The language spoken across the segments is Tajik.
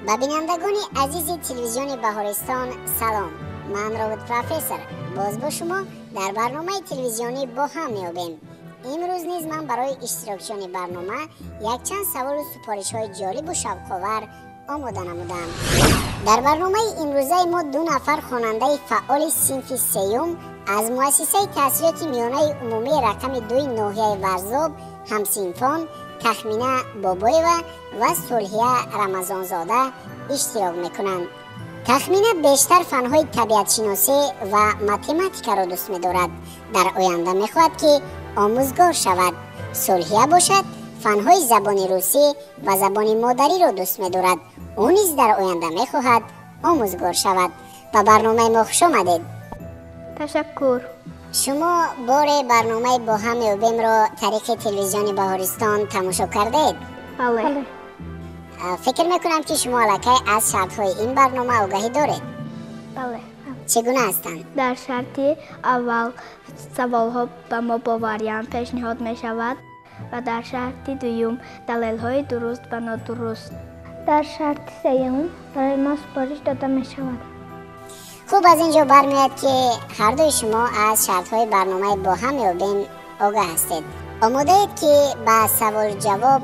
Ба бинандагони азизи телевизиони Баҳористон салом. Ман Робот Профессор боз бо шумо дар барномаи телевизионӣ бо ҳам меёбем. Имрӯз низ ман барои иштирокчиёни барнома якчанд саволу супоришҳои ҷолибу шавқовар омода намудам. Дар барномаи имрӯзаи мо ду нафар хонандаи фаъоли синфи сеюм аз муассисаи таҳсилоти миёнаи умумии рақами дуи ноҳияи Варзоб, ҳамсинфон Тахмина Бобоева ва Сулҳия Рамазонзода иштирок мекунанд. Тахмина бештар фанҳои табиатшиносӣ ва математикаро дӯст медорад. Дар оянда мехоҳад ки омӯзгор шавад. Сулҳия бошад фанҳои забони русӣ ва забони модариро дӯст медорад. Ӯ низ дар оянда мехоҳад омӯзгор шавад. Ба барномаи мо хуш омадед. Ташаккур. Шумо боре барномаи бо ҳам меёбемро тариқи телевизиони Баҳористон тамошо кардед? Бале. Фикр мекунам ки шумо аллакай аз шартҳои ин барнома огаҳӣ доред. Бале. Чӣ гуна ҳастанд? Дар шарти аввал саволҳо ба мо бо вариант пешниҳод мешавад ва дар шарти дуюм далелҳои дуруст ва нодуруст. Дар шарти сеюм барои мо супориш дода мешавад. Хуб, аз ин ҷо бармеояд ки ҳардуи шумо аз шартҳои барномаи бо ҳам меёбем огаҳ ҳастед. Омодаед ки ба саволу ҷавоб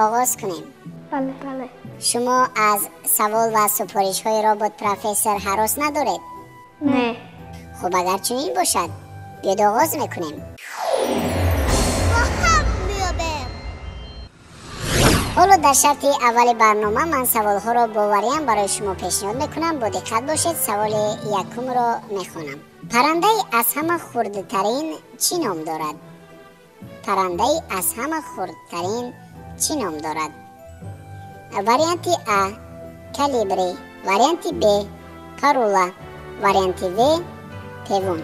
оғоз кунем? Бале, бале. Шумо аз савол ва супоришҳои Робот Профессор ҳарос надоред? Не. Хуб, агар чунин бошад, биёд оғоз мекунем. Бо ҳам меёбем. Ҳоло дар шарти аввали барнома ман саволҳоро бо вариант барои шумо пешниҳод мекунам. Бо диққат бошед, саволи якумро мехонам. Паррандаи аз ҳама хурдтарин чӣ ном дорад? Паррандаи аз ҳама хурдтарин чӣ ном дорад? Варианти А калибри, варианти Б парула, варианти В певун.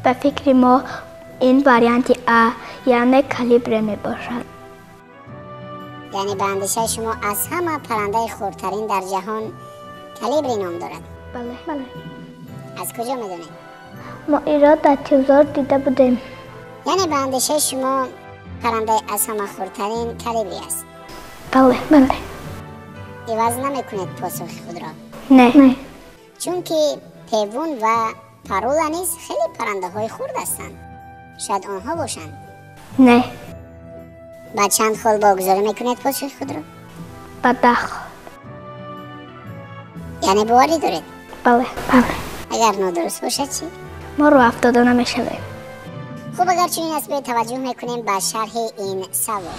Ба фикри мо ин варианти А, яъне калибре мебошад. Яъне ба андешаи шумо аз ҳама паррандаи хурдтарин дар ҷаҳон калибри ном дорад? Бале. Бале. Аз куҷо медонед? Мо инро дар телевизор дида будем. Яъне ба андешаи шумо паррандаи аз ҳама хурдтарин калибри аст? Бале. Бале. Иваз намекунед посухи худро? Не. Не. Чунки певун ва парула низ хеле паррандаҳои хурд ҳастанд. Шояд онҳо бошанд? Не. Ба чанд хол богузорӣ мекунед посухи худро? Ба 10 хол. Яъне боварӣ доред? Бале. Бале. Агар нодуруст бошад чӣ? Мо рӯ афтода намешавем. Хуб, агар чунин аст, биёед таваҷҷӯҳ мекунем ба шарҳи ин савол.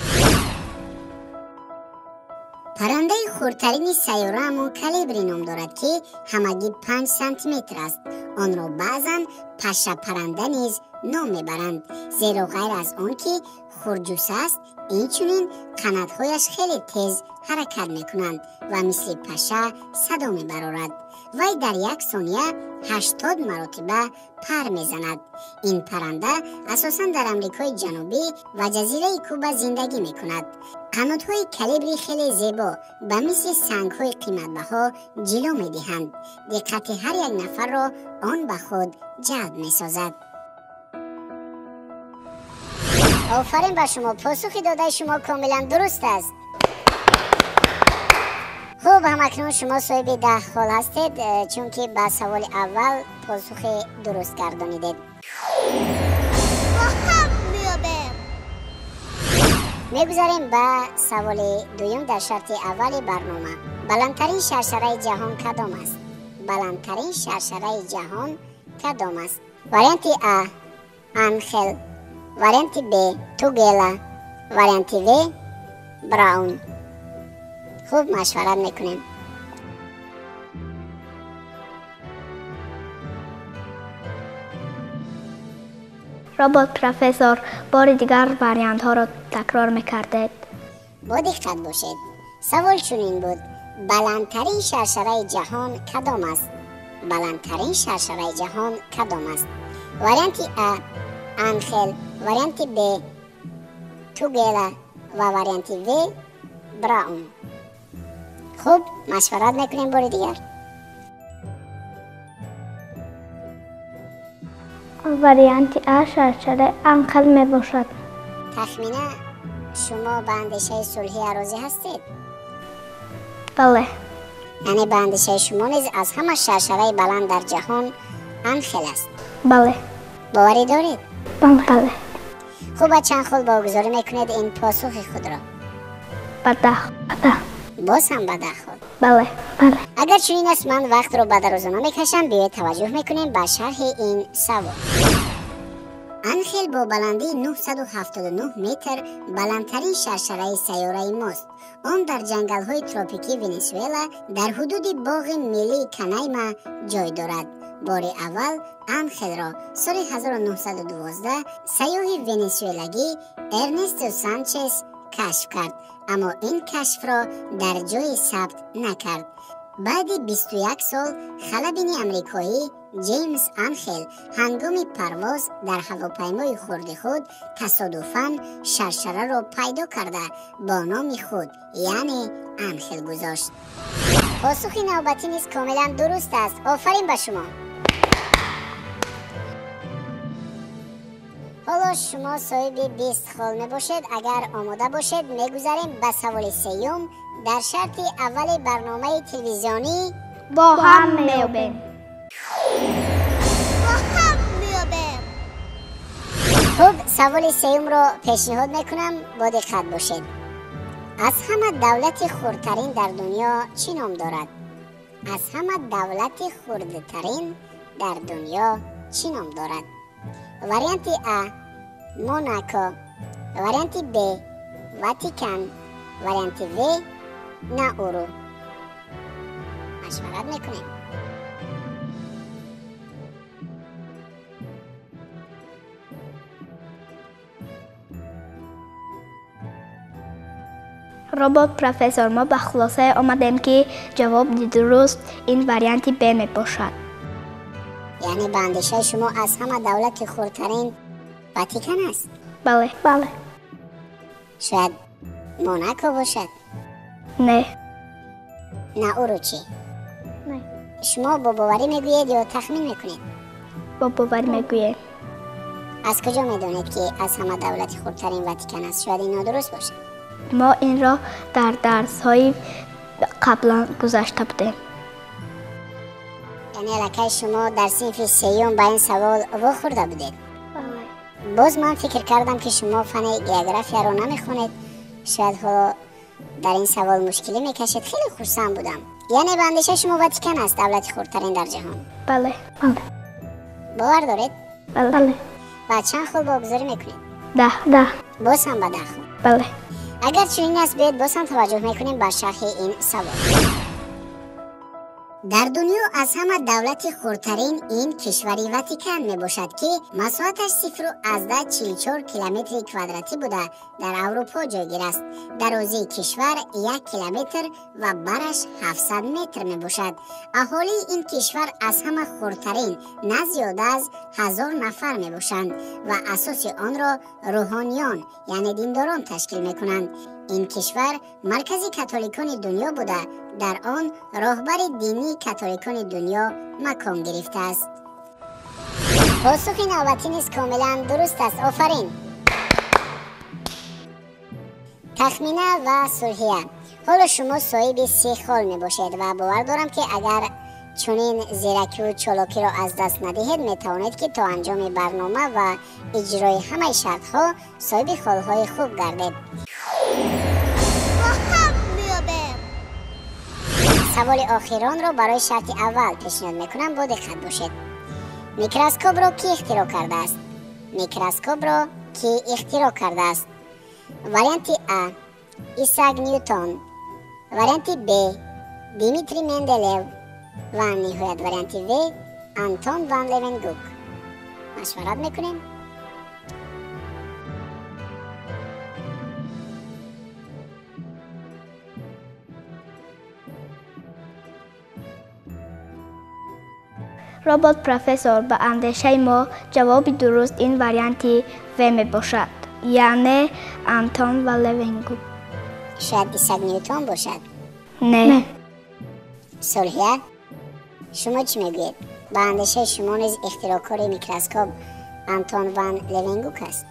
Паррандаи хурдтарини сайёраамон калибри ном дорад, ки ҳамагӣ 5 сантиметр аст. Онро баъзан пашшапарранда низ ном мебаранд, зеро ғайр аз он ки хурдҷусса аст, инчунин қанатҳояш хеле тез ҳаракат мекунанд ва мисли паша садо мебарорад. Вай дар як сония 80 маротиба пар мезанад. Ин парранда асосан дар Амрикои Ҷанубӣ ва ҷазираи Куба зиндагӣ мекунад. Қанотҳои калибри хеле зебо ба мисли сангҳои қиматбаҳо ҷило медиҳанд. Диққати ҳар як нафарро он ба худ ҷалб месозад. Офарин ба шумо, посухи додаи шумо комилан дуруст аст. Хуб, ҳамакнун шумо соҳиби 10 хол ҳастед, чунки ба саволи аввал посухи дуруст гардонидед. Бо ҳам меёбем. Мегузарем ба саволи дуюм дар шарти аввали барнома. Баландтарин шаршараи ҷаҳон кадом аст? Баландтарин шаршараи ҷаҳон кадом аст? Варианти А Анхел, варианти Б Тугела, варианти В Браун. Хуб, машварат мекунем. Робот Профессор, бори дигар вариантҳоро такрор мекардед. Бо диққат бошед. Савол чунин буд: баландтарин шаршараи ҷаҳон кадом аст? Баландтарин шаршараи ҷаҳон кадом аст? Варианти А Анхел, варианти Б Тугела ва варианти В Браун. Хуб, машварат мекунем бори дигар. Варианти А шаршараи Анхел мебошад. Тахмина, шумо ба андешаи Сулҳия розӣ ҳастед? Бале. Яъне ба андешаи шумо низ аз ҳама шаршараи баланд дар ҷаҳон Анхел аст? Бале. Боварӣ доред? Бале. Хуб, ба чанд хол богузорӣ мекунед ин посухи худро? Ба 10. Боз ҳам ба 10 хол? Бале. Бале. Агар чунин аст, ман вақтро ба дароза намекашам. Биёед таваҷҷӯҳ мекунем ба шарҳи ин савол. Анхел бо баландии 979 метр баландтарин шаршараи сайёраи мост. Он дар ҷангалҳои тропикии Венесуэла дар ҳудуди боғи миллии Канайма ҷой дорад. Бори аввал Анхелро соли 1912 сайёҳи венесуэлагӣ Эрнесто Санчес кашф кард, аммо ин кашфро дар ҷойи сабт накард. Баъди 21 сол халабини амрикоӣ Ҷеймс Анхел ҳангоми парвоз дар ҳавопаймои хурди худ тасодуфан шаршараро пайдо карда бо номи худ, яъне Анхел гузошт. Посухи навбатӣ низ комилан дуруст аст. Офарин ба шумо. Ҳоло шумо соҳиби 20 хол мебошед. Агар омода бошед, мегузарем ба саволи сеюм дар шарти аввали барномаи телевизионӣ Бо ҳам меёбем. Бо ҳам меёбем. Хуб, саволи сеюмро пешниҳод мекунам, бо диққат бошед. Аз ҳама давлати хурдтарин дар дунё чӣ ном дорад? Аз ҳама давлати хурдтарин дар дунё чӣ ном дорад? Варианти А Монако, варианти Б Ватикан, варианти В Науру. Машварат мекунем. Робот профессор, мо ба хулосае омадем, ки ҷавоби дуруст ин варианти Б мебошад. Яъне ба андешаи шумо аз ҳама давлати хурдтарин Ватикан аст? Бале. Бале. Шояд Монако бошад? Не. Науру чӣ? Не. Шумо бо боварӣ мегӯед ё тахмин мекунед? Бо боварӣ мегӯем. Аз куҷо медонед, ки аз ҳама давлати хурдтарин Ватикан аст? Шояд ин нодуруст бошад. Мо инро дар дарсҳои қаблан гузашта будем. Яъне аллакай шумо дар синфи сеюм ба ин савол вохӯрда будед? Бале. Боз ман фикр кардам, ки шумо фани географияро намехонед, шояд ҳоло дар ин савол мушкилӣ мекашед. Хеле хурсанд будам. Яъне ба андешаи шумо Ватикан аст давлати хурдтарин дар ҷаҳон? Бале. Бале. Бовар доред? Бале. Бале. Ба чанд хол богузорӣ мекунед? 10. 10. Боз ҳам ба 10 хол? Бале. Агар чунин аст, биёед боз ҳам таваҷҷӯҳ мекунем ба шарҳи ин савол. Дар дунё аз ҳама давлати хурдтарин ин кишвари Ватикан мебошад, ки масоҳаташ 0,44 километри квадратӣ буда дар Аврупо ҷойгир аст. Дарозии кишвар 1 километр ва бараш 700 метр мебошад. Аҳолии ин кишвар аз ҳама хурдтарин, на зиёда аз 1000 нафар мебошанд ва асоси онро рӯҳониён, яъне диндорон ташкил мекунанд. Ин кишвар маркази католикони дунё буда, дар он роҳбари динии католикони дунё макон гирифтааст. Посухи навбатӣ низ комилан дуруст аст. Офарин. Тахмина ва Сулҳия, ҳоло шумо соҳиби 30 хол мебошед ва бовар дорам, ки агар чунин зиракию чолокиро аз даст надиҳед, метавонед, ки то анҷоми барнома ва иҷрои ҳамаи шартҳо соҳиби холҳои хуб гардед. Бо ҳам меёбем. Саволи охиронро барои шарти аввал пешниҳод мекунам, бо диққат бошед. Микроскопро кӣ ихтироъ кардааст? Микроскопро кӣ ихтироъ кардааст? Варианти А Исаак Ньютон, варианти Б Димитрий Менделеев ва ниҳоят варианти В Антон ван Левенгук. Машварат мекунем. Робот профессор, ба андешаи мо ҷавоби дуруст ин варианти В мебошад, яъне Антон ва Левенгук. Шояд Исаак Ньютон бошад? Не. Не. Сулҳия, шумо чӣ мегӯед? Ба андешаи шумо низ ихтироъкори микроскоп Антон ван Левенгук аст.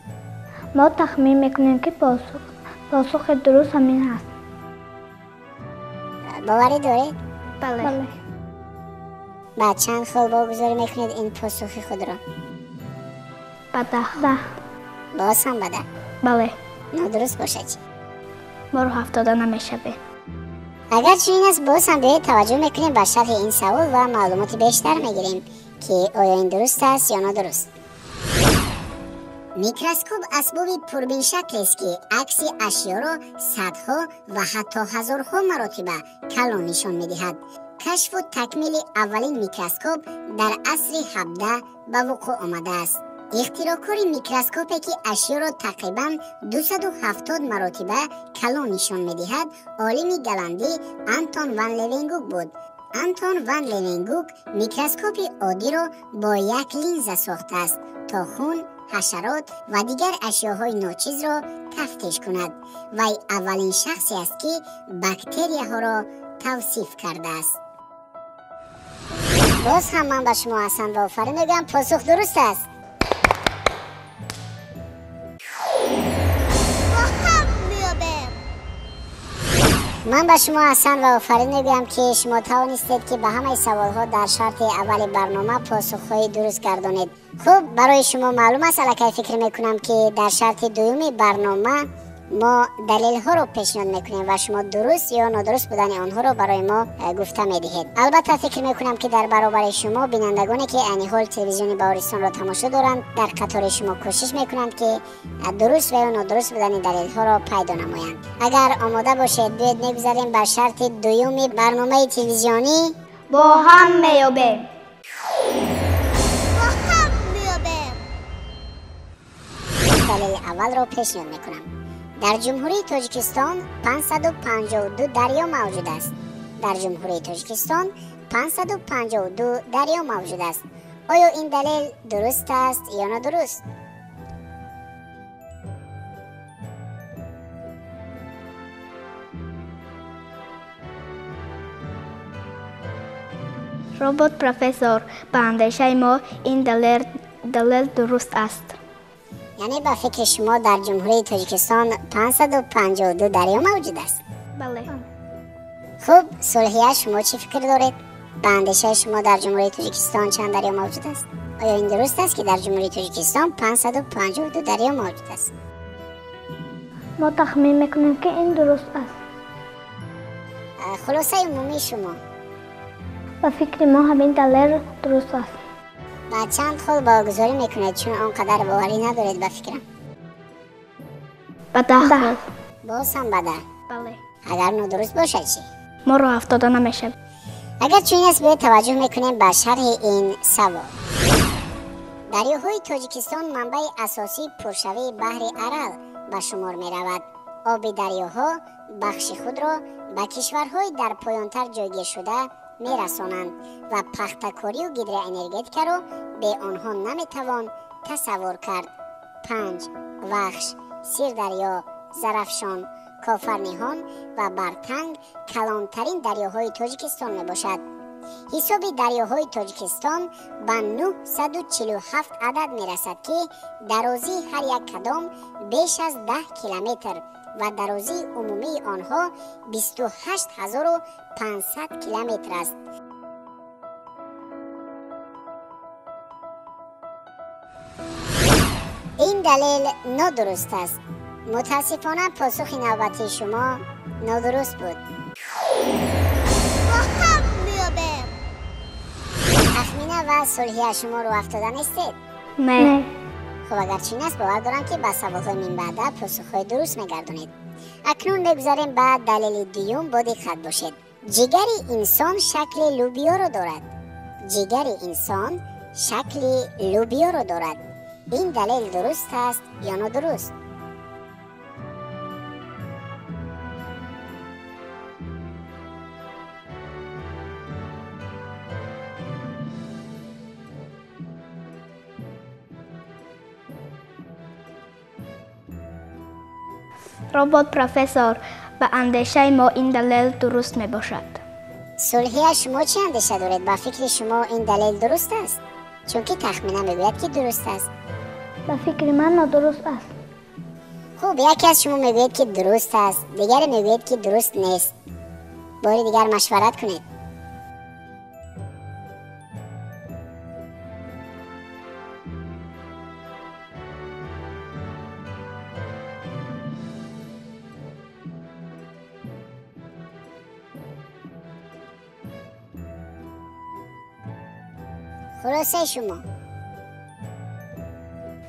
Мо тахмин мекунем, ки посухи дуруст ҳамин аст. Боварӣ доред? Бале. Ба чанд хол богузорӣ мекунед ин посухи худро? Ба 10. 10. Боз ҳам ба 10? Бале. Нодуруст бошад чӣ? Мо роҳ афтода намешавем. Агар чунин аст, боз ҳам биёед таваҷҷӯҳ мекунем ба шарҳи ин савол ва маълумоти бештар мегирем, ки оё ин дуруст аст ё нодуруст. Микроскоп асбоби пурбиншаклест, ки акси ашёро садҳо ва ҳатто ҳазорҳо маротиба калон нишон медиҳад. Кашфу такмили аввалин микроскоп дар асри 17 ба вуқӯъ омадааст. Ихтироъкори микроскопе, ки ашёро тақрибан 270 маротиба калон нишон медиҳад, олими голландӣ Антон ван Левенгук буд. Антон ван Левенгук микроскопи оддиро бо як линза сохтааст, то хун, ҳашарот ва дигар ашёҳои ночизро тафтиш кунад. Вай аввалин шахсе аст, ки бактерияҳоро тавсиф кардааст. Боз ҳам ман ба шумо аҳсан ва офарин мегӯям, посух дуруст аст. Ман ба шумо аҳсан ва офарин мегӯям, ки шумо тавонистед, ки ба ҳамаи саволҳо дар шарти аввали барнома посухҳои дуруст гардонед. Хуб, барои шумо маълум аст, аллакай фикр мекунам, ки дар шарти дуюми барнома мо далелҳоро пешниҳод мекунем ва шумо дуруст ё нодуруст будани онҳоро барои мо гуфта медиҳед. Албатта, фикр мекунам, ки дар баробари шумо бинандагоне, ки айни ҳол телевизиони Баҳористонро тамошо доранд, дар қатори шумо кӯшиш мекунанд, ки дуруст ва ё нодуруст будани далелҳоро пайдо намоянд. Агар омода бошед, биёед мегузарем ба шарти дуюми барномаи телевизионӣ. Бо ҳам меёбем. Далели аввалро пешниҳод мекунам. Дар Ҷумҳурии Тоҷикистон 552 дарё мавҷуд аст. Дар Ҷумҳурии Тоҷикистон 552 дарё мавҷуд аст. Оё ин далел дуруст аст ё нодуруст? Робот профессор, ба андешаи мо ин далел дуруст аст. Яъне ба фикри шумо дар Ҷумҳурии Тоҷикистон 552 дарё мавҷуд аст? Бале. Хуб, Сулҳия, шумо чӣ фикр доред? Ба андешаи шумо дар Ҷумҳурии Тоҷикистон чанд дарё мавҷуд аст? Оё ин дуруст аст, ки дар Ҷумҳурии Тоҷикистон 552 дарё мавҷуд аст? Мо тахмин мекунем, ки ин дуруст аст. Хулосаи умумии шумо? Ба фикри мо ҳамин далел дуруст аст. Ба чанд хол баҳогузорӣ мекунед, чун он қадар боварӣ надоред, ба фикрам? Ба 10 хол. Боз ҳам ба 10? Бале. Агар нодуруст бошад чӣ? Мо роҳ афтода намешавем. Агар чунин аст, биёед таваҷҷӯҳ мекунем ба шарҳи ин савол. Дарёҳои Тоҷикистон манбаи асосии пуршавии баҳри Арал ба шумор меравад. Оби дарёҳо бахши худро ба кишварҳои дар поёнтар ҷойгиршуда мерасонанд ва пахтакорию гидроэнергетикаро бе онҳо наметавон тасаввур кард. Панҷ, Вахш, Сирдарё, Зарафшон, Кофарниҳон ва Бартанг калонтарин дарёҳои Тоҷикистон мебошад. Ҳисоби дарёҳои Тоҷикистон ба 947 адад мерасад, ки дарозии ҳар як кадом беш аз 10 километр ва дарозии умумии онҳо 28500 километр аст. Ин далел нодуруст аст. Мутаассифона, посухи навбатии шумо нодуруст буд. Тахмина ва Сулҳия, шумо рӯ афтода нестед? Не. Хуб, агар чунин аст, бовар дорам, ки ба саволҳои минбаъда посухҳои дуруст мегардонед. Акнун мегузарем ба далели дуюм, бо диққат бошед. Ҷигари инсон шакли лӯбиёро дорад. Ҷигари инсон шакли лӯбиёро дорад. Ин далел дуруст аст ё нодуруст? Робот профессор, ба андешаи мо ин далел дуруст мебошад. Сулҳия, шумо чӣ андеша доред? Ба фикри шумо ин далел дуруст аст? Чунки Тахмина мегӯяд, ки дуруст аст. Ба фикри ман нодуруст аст. Хуб, яке аз шумо мегӯяд, ки дуруст аст, дигаре мегӯяд, ки дуруст нест. Бори дигар машварат кунед. Хулосаи шумо?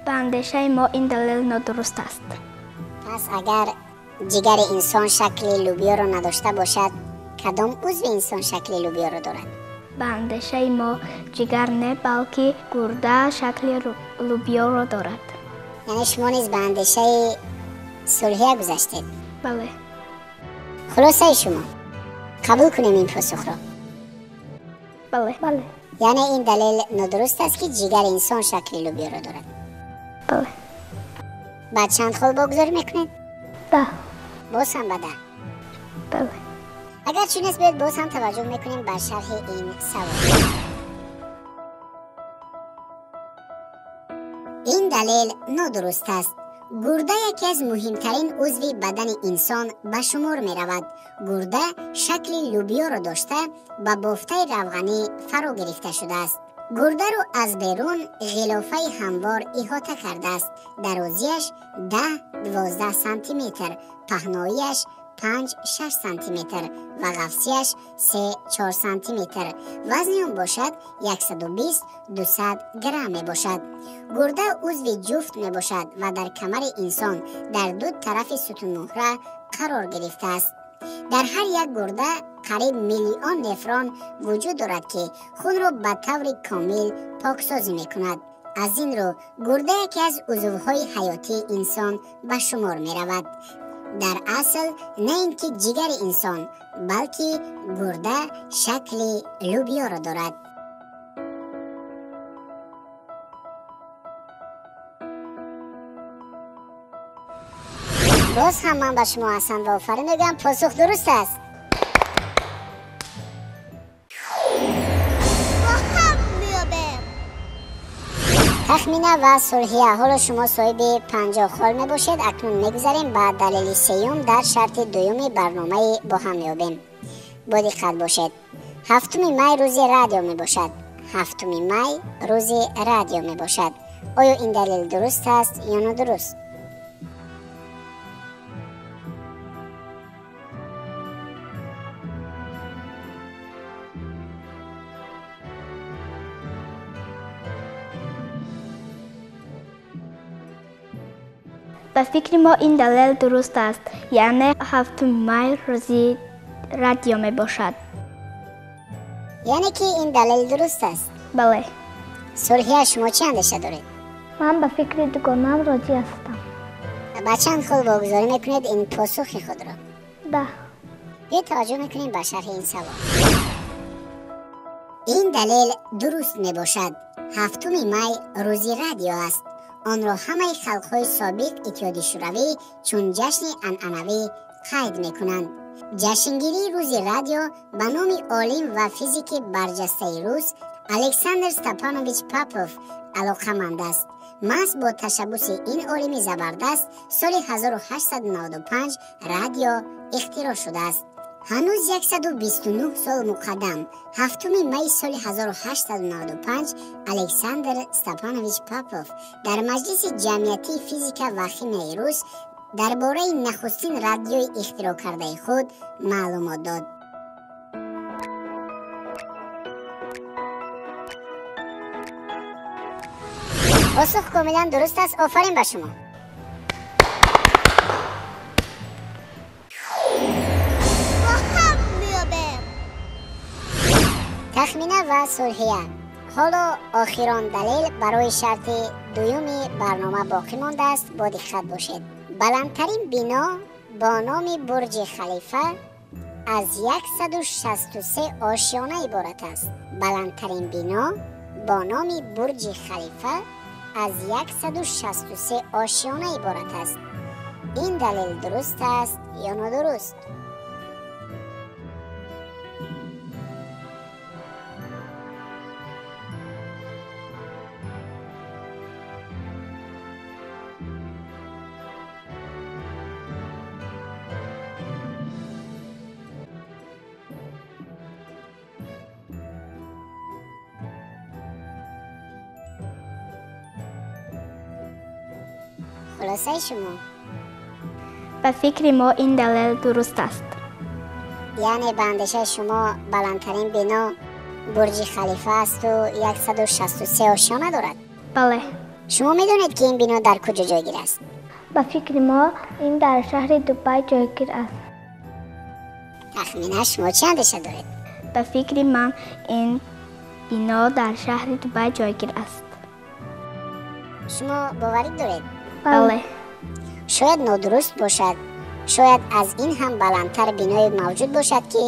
Ба андешаи мо ин далел нодуруст аст. Пас агар ҷигари инсон шакли лӯбиёро надошта бошад, кадом узви инсон шакли лӯбиёро дорад? Ба андешаи мо ҷигар не, балки гурда шакли лӯбиёро дорад. Яъне шумо низ ба андешаи Сулҳия гузаштед? Бале. Хулосаи шумо? Қабул кунем ин посухро? Бале. Бале. Яъне ин далел нодуруст аст, ки ҷигари инсон шакли лӯбиёро дорад? Бале. Ба чанд хол богузорӣ мекунед? 10. Боз ҳам ба 10? Бале. Агар чунин аст, биёед боз ҳам таваҷҷӯҳ мекунем ба шарҳи ин савол. Ин далел нодуруст аст. Гурда яке аз муҳимтарин узви бадани инсон ба шумор меравад. Гурда шакли лӯбиёро дошта, ба бофтаи равғанӣ фаро гирифта шудааст. Гурдаро аз берун ғилофаи ҳамвор иҳота кардааст. Дарозиаш 10-12 сантиметр, паҳноияш 5-6 сантиметр ва ғафсиаш 3-4 сантиметр. Вазни он бошад 120-200 грамм мебошад. Гурда узви ҷуфт мебошад ва дар камари инсон дар ду тарафи сутунмуҳра қарор гирифтааст. Дар ҳар як гурда қариб миллион нефрон вуҷуд дорад, ки хунро ба таври комил поксозӣ мекунад. Аз ин рӯ гурда яке аз узвҳои ҳаётии инсон ба шумор меравад. Дар асл на ин ки ҷигари инсон, балки гурда шакли лӯбиёро дорад. Боз ҳам ман ба шумо аҳсан ва офарин мегӯям, посух дуруст аст. Бо ҳам меёбем. Тахмина ва Сулҳия, ҳоло шумо соҳиби 50 хол мебошед. Акнун мегузарем ба далели сеюм дар шарти дуюми барномаи бо ҳам меёбем. Бо диққат бошед. 7 май рӯзи радио мебошад. 7 май рӯзи радио мебошад. Оё ин далел дуруст аст ё нодуруст? Ба фикри мо ин далел дуруст аст, яъне 7 май рӯзи радио мебошад. Яъне ки ин далел дуруст аст? Бале. Сулҳия, шумо чӣ андеша доред? Ман ба фикри дугонаам розӣ ҳастам. Ба чанд хол богузорӣ мекунед ин посухи худро? 10. Биёед таваҷҷӯҳ мекунем ба шарҳи ин савол. Ин далел дуруст мебошад. 7 май рӯзи радио аст. Онро ҳамаи халқҳои собиқ Иттиҳоди Шӯравӣ чун ҷашни анъанавӣ қайд мекунанд. Ҷашнгирии рӯзи радио ба номи олим ва физики барҷастаи рус Александр Степанович Попов алоқаманд аст. Маҳз бо ташаббуси ин олими забардаст соли 1895 радио ихтироъ шудааст. Ҳанӯз 129 сол муқаддам, 7 майи соли 1895 Александр Степанович Попов дар Маҷлиси ҷамъиятии физика ва химияи рус дар бораи нахустин радиои ихтироъ кардаи худ маълумот дод. Посух комилан дуруст аст. Офарин ба шумо. Тахмина ва Сулҳия, ҳоло охирон далел барои шарти дуюми барнома боқӣ мондааст. Бо диққат бошед. Баландтарин бино бо номи Бурҷи Халифа аз 163 ошёна иборат аст. Баландтарин бино бо номи Бурҷи Халифа аз 163 ошёна иборат аст. Ин далел дуруст аст ё нодуруст? Хулосаи шумо? Ба фикри мо ин далел дуруст аст. Яъне ба андешаи шумо баландтарин бино Бурҷи Халифа асту 163 ошёна дорад? Бале. Шумо медонед, ки ин бино дар куҷо ҷойгир аст? Ба фикри мо ин дар шаҳри Дубай ҷойгир аст. Тахмина, шумо чӣ андеша доред? Ба фикри ман ин бино дар шаҳри Дубай ҷойгир аст. Шумо боварӣ доред? Бале. Шояд нодуруст бошад. Шояд аз ин ҳам баландтар биное мавҷуд бошад, ки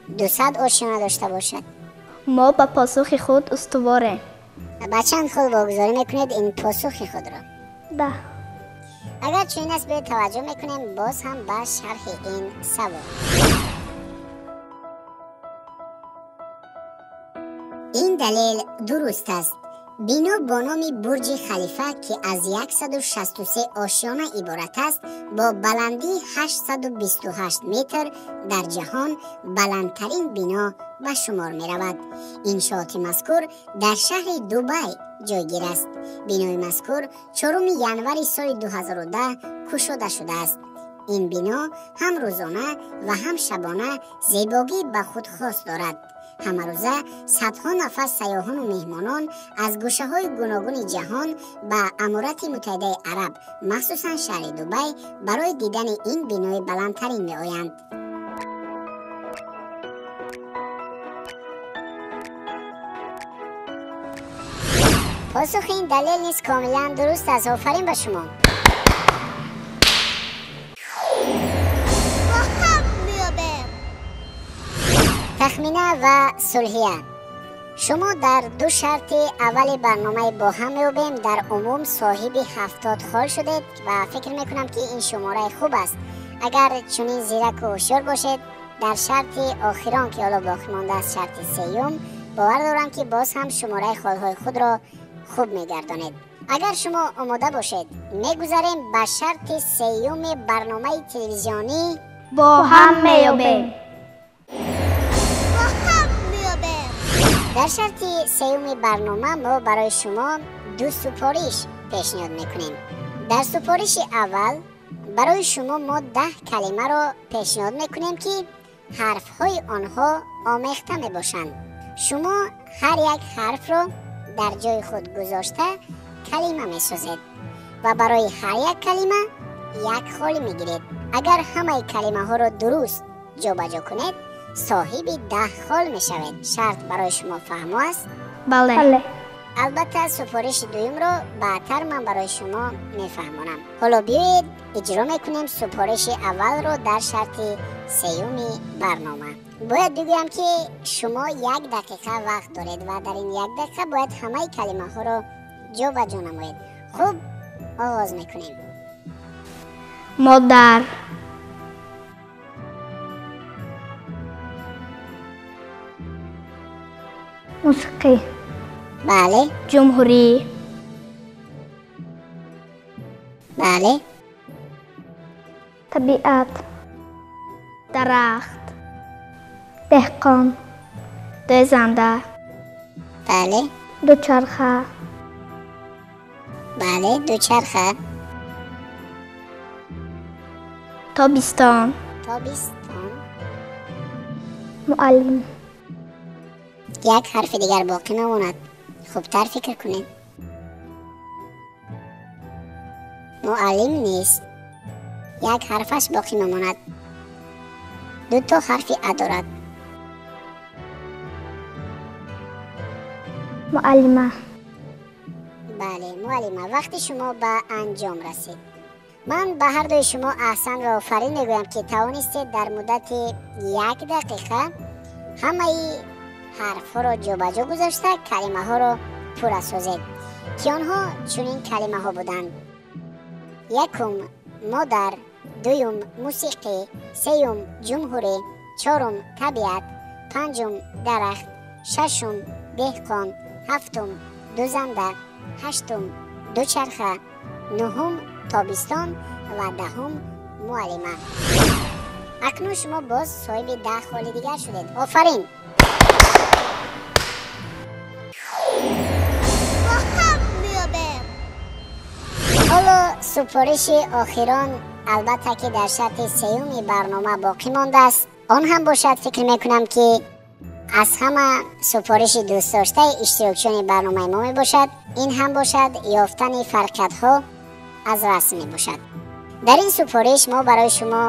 200 ошёна дошта бошад. Мо ба посухи худ устуворем. Ба чанд хол вогузорӣ мекунед ин посухи худро? 10. Агар чунин аст, биёед таваҷҷӯҳ мекунем боз ҳам ба шарҳи ин савол. Ин далел дуруст аст. Бино бо номи Бурҷи Халифа, ки аз 163 ошёна иборат аст, бо баландии 828 метр дар ҷаҳон баландтарин бино ба шумор меравад. Иншооти мазкур дар шаҳри Дубай ҷойгир аст. Бинои мазкур 4 январи соли 2010 кушода шудааст. Ин бино ҳам рӯзона ва ҳам шабона зебогӣ ба худ хос дорад. Ҳамарӯза садҳо нафар сайёҳону меҳмонон аз гӯшаҳои гуногуни ҷаҳон ба Аморати Муттаҳидаи Араб, махсусан шаҳри Дубай, барои дидани ин бинои баландтарин меоянд. Посухи ин далел низ комилан дуруст аст. Офарин ба шумо. Тахмина ва Сулҳия, шумо дар ду шарти аввали барномаи бо ҳам меёбем дар умум соҳиби 70 хол шудед ва фикр мекунам, ки ин шумораи хуб аст. Агар чунин зираку ҳушёр бошед, дар шарти охирон, ки ҳоло боқӣ мондааст, шарти сеюм, бовар дорам, ки боз ҳам шумораи холҳои худро хуб мегардонед. Агар шумо омода бошед, мегузарем ба шарти сеюми барномаи телевизионӣ бо ҳам меёбем. Дар шарти сеюми барнома мо барои шумо ду супориш пешниҳод мекунем. Дар супориши аввал барои шумо мо 10 калимаро пешниҳод мекунем, ки ҳарфҳои онҳо омехта мебошанд. Шумо ҳар як ҳарфро дар ҷои худ гузошта калима месозед ва барои ҳар як калима як хол мегиред. Агар ҳамаи калимаҳоро дуруст ҷобаҷо кунед, соҳиби 10 хол мешавед. Шарт барои шумо фаҳмо аст? Бале. Албатта, супориши дуюмро баъдтар ман барои шумо мефаҳмонам. Ҳоло биёед иҷро мекунем супориши аввалро дар шарти сеюми барнома. Бояд бигӯям, ки шумо як дақиқа вақт доред ва дар ин як дақиқа бояд ҳамаи калимаҳоро ҷобаҷо намоед. Хуб, оғоз мекунем. Модар, мусиқӣ, бале, ҷумҳурӣ, бале, табиат, дарахт, деҳқон, дӯзанда, бале, дучарха, бале, дучарха, тобистон, тобистон, муаллим. Як ҳарфи дигар боқӣ мемонад. Хубтар фикр кунед. Муаллим нест. Як ҳарфаш боқӣ мемонад. Дуто ҳарфи а дорад. Муаллима. Бале, муаллима. Вақти шумо ба анҷом расид. Ман ба ҳар дуи шумо аҳсан ва офарин мегӯям, ки тавонистед дар муддати як дақиқа ҳамаи ҳарфҳоро ҷобаҷо гузошта калимаҳоро пурра созед, ки онҳо чунин калимаҳо буданд: якум модар, дуюм мусиқӣ, сеюм ҷумҳурӣ, чорум табиат, панҷум дарахт, шашум деҳқон, ҳафтум дӯзанда, ҳаштум дучарха, нуҳум тобистон ва 10-ум муаллима. Акнун шумо боз соҳиби 10 холи дигар шудед. Офарин! Ҳоло Супориши охирон албатта ки дар шарти сеюми барнома боқӣ мондааст. Он ҳам бошад, фикр мекунам ки аз ҳама супориши дӯстдоштаи иштирокчиёни барномаи мо мебошад. Ин ҳам бошад ёфтани фарқиятҳо аз расм мебошад. Дар ин супориш мо барои шумо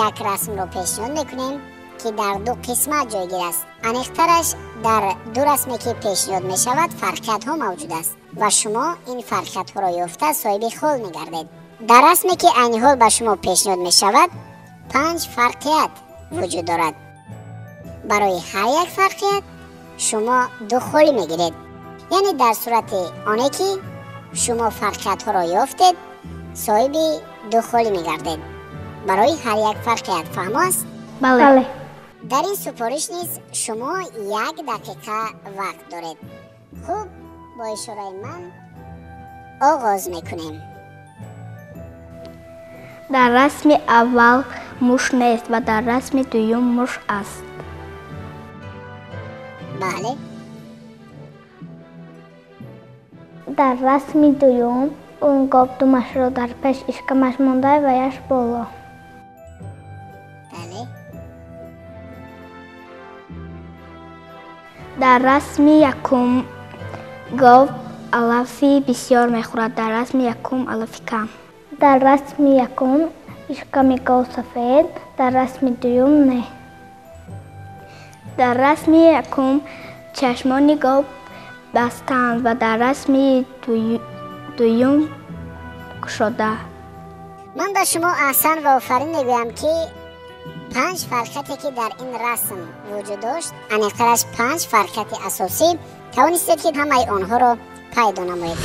як расмро пешниҳод мекунем ки дар ду қисмат ҷойгир аст. Аниқтараш дар ду расме ки пешниҳод мешавад фарқиятҳо мавҷуд аст ва шумо ин фарқиятҳоро ёфта соҳиби хол мегардед. Дар расме ки айни ҳол ба шумо пешниҳод мешавад 5 фарқият вуҷуд дорад. Барои ҳар як фарқият шумо 2 холӣ мегиред. Яъне дар сурати оне ки шумо фарқиятҳоро ёфтед, соҳиби 2 холӣ мегардед. Барои ҳар як фарқият. Фаҳмо аст? Бале. Дар ин супориш низ шумо 1 дақиқа вақт доред. Хуб, бо ишораи ман оғоз мекунем. Дар расми аввал муш нест ва дар расми дуюм муш аст. Бале. Дар расми дуюм он гов думашро дар пеш ишкамаш монда ва яш боло. Бале. Дар расми якум гов алафи бисёр мехӯрад, дар расми якум алафи кам. Дар расми якум ишками гов сафед, дар расми дуюм не. Дар расми якум чашмони гов бастанд ва дар расми дуюм кушода. Ман ба шумо аҳсан ва офарин мегӯям ки 5 фарқияте ки дар ин расм вуҷуд дошт, аниқтараш 5 фарқияти асосӣ, тавонистед ки ҳамаи онҳоро пайдо намоед.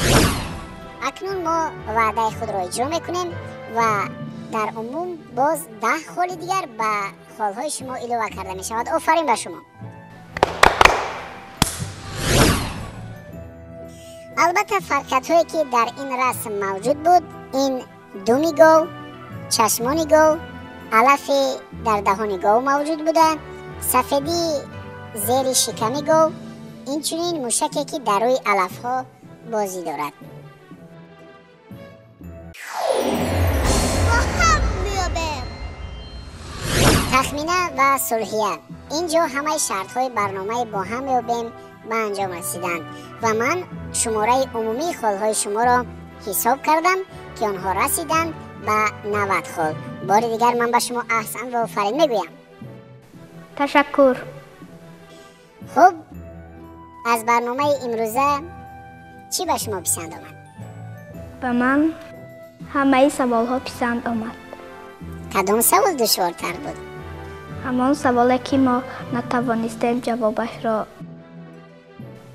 Акнун мо ваъдаи худро иҷро мекунем ва дар умум боз 10 холи дигар ба холҳои шумо илова карда мешавад. Офарин ба шумо. Албатта фарқиятҳое ки дар ин расм мавҷуд буд, ин думи гов, чашмони гов, алафи дар даҳони гов мавҷуд буда, сафедии зери шиками гов, инчунин мушаке ки дар рӯи алафҳо бозӣ дорад. Тахмина ва Сулҳия. Инҷо ҳамаи шартҳои барномаи бо ҳам меёбем ба анҷом расиданд ва ман шумораи умумии холҳои шуморо ҳисоб кардам ки онҳо расиданд ба 90 хол. Бори дигар ман ба шумо аҳсан ва офарин мегӯям. Ташаккур. Хуб, аз барномаи имрӯза чӣ ба шумо писанд омад? Ба ман ҳамаи саволҳо писанд омад. Кадом савол душвортар буд? Ҳамон саволе ки мо натавонистем ҷавобашро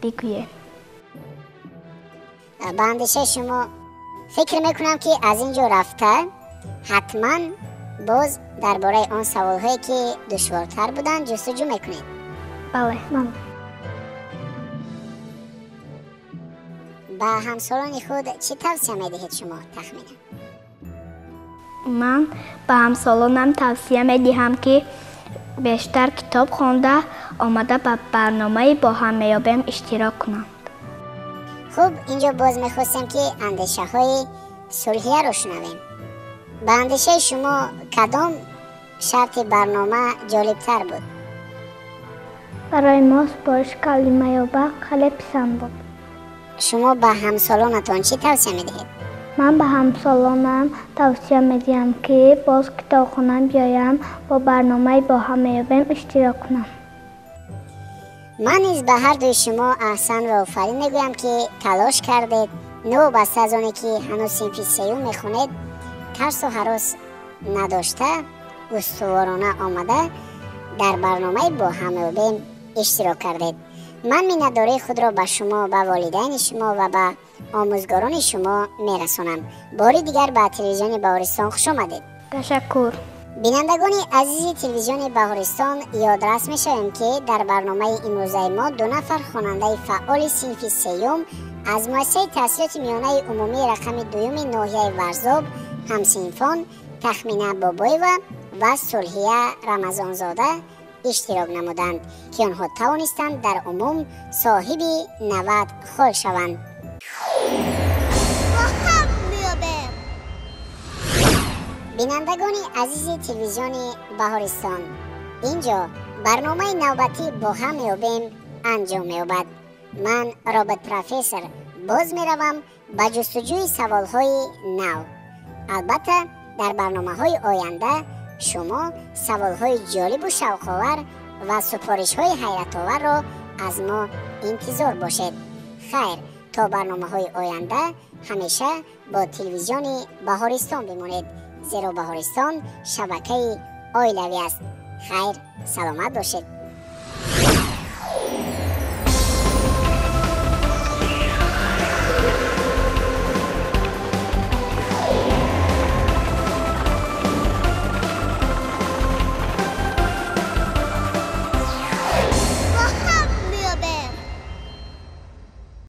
бигӯем. Ба андешаи шумо фикр мекунам ки аз ин ҷо рафта ҳатман боз дар бораи он саволҳое ки душвортар буданд ҷустуҷӯ мекунед. Бале. Ба ҳамсолони худ чӣ тавсия медиҳед шумо, Тахмина? Ман ба ҳамсолонам тавсия медиҳам ки бештар китоб хонда омада ба барномаи бо ҳам меёбем иштирок кунанд. Хуб, инҷо боз мехостем ки андешаҳои Сулҳияро шунавем. Ба андешаи шумо кадом шарти барнома ҷолибтар буд? Барои мо супориш калимаёба хеле писанд буд. Шумо ба ҳамсолонатон чӣ тавсия медиҳед? Ман ба ҳамсолонам тавсия медиҳам ки боз китобхона биёям, бо барномаи бо ҳам меёбем иштирок кунам. Ман низ ба ҳар дуи шумо аҳсан ва офарин мегӯям ки талош кардед, новобаста аз оне ки ҳанӯз синфи сеюм мехонед, тарсу ҳарос надошта, устуворона омада дар барномаи бо ҳам меёбем иштирок кардед. Ман миннатдории худро ба шумо, ба волидайни шумо ва ба омӯзгорони шумо мерасонам. Бори дигар ба телевизиони Баҳористон хуш омадед. Ташаккур. Бинандагони азизи телевизиони Баҳористон, ёдрас мешавем ки дар барномаи имрӯзаи мо 2 нафар хонандаи фаъоли синфи сеюм аз муассисаи таҳсилоти миёнаи умумии рақами дуюми ноҳияи Варзоб, ҳамсинфон Тахмина Бобоева ва Сулҳия Рамазонзода иштирок намуданд ки онҳо тавонистанд дар умум соҳиби 90 хол шаванд. Бо ҳам меёбем. Бинандагони азизи телевизиони Баҳористон, инҷо барномаи навбатӣ бо ҳам меёбем анҷом меёбад. Ман, робот профессор, боз меравам ба ҷустуҷӯи саволҳои нав. Албатта, дар барномаҳои оянда шумо саволҳои ҷолибу шавқовар ва супоришҳои ҳайратоварро аз мо интизор бошед. Хайр, то барномаҳои оянда ҳамеша бо телевизиони Баҳористон бимонед, зеро Баҳористон шабакаи оилавӣ аст. Хайр, саломат бошед.